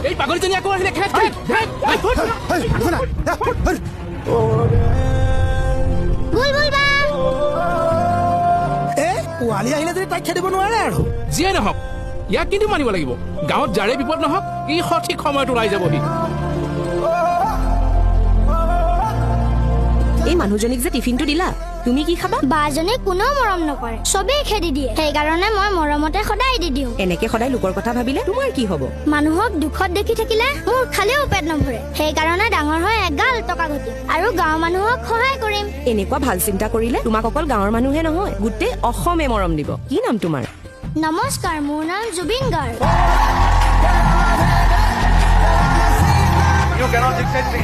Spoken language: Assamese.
এই পাগলীজনী আকৌ আহিলে, খেদ খেদ খেদ। বুলবুল বা। এ পোৱালি আহিলে যদি তাইক খেদিব নোৱাৰে আৰু। যিয়ে নহওক, ইয়াক কিন্তু মানিব লাগিব, গাঁৱত যাৰে বিপদ নহওক ই সঠিক সময়ত ওলাই যাবহি। এই মানুহজনীক যে টিফিনটো দিলা, তুমি কি খাবা? বাজনীক কোনেও মৰম নকৰে, চবেই খেদি দিয়ে, সেইকাৰণে মই মৰমতে সদায় দি দিওঁ। এনেকে সদায় লোকৰ কথা ভাবিলে তোমাৰ কি হ'ব? মানুহক দুখত দেখি থাকিলে মোৰ খালেও পেট নভৰে, সেইকাৰণে ডাঙৰ হৈ এগাল টকা ঘটিম আৰু গাঁৱৰ মানুহক সহায় কৰিম। এনেকুৱা ভাল চিন্তা কৰিলে তোমাক অকল গাঁৱৰ মানুহে নহয়, গোটেই অসমে মৰম দিব। কি নাম তোমাৰ? নমস্কাৰ, মোৰ নাম Zubeen Garg. You cannot dictate me.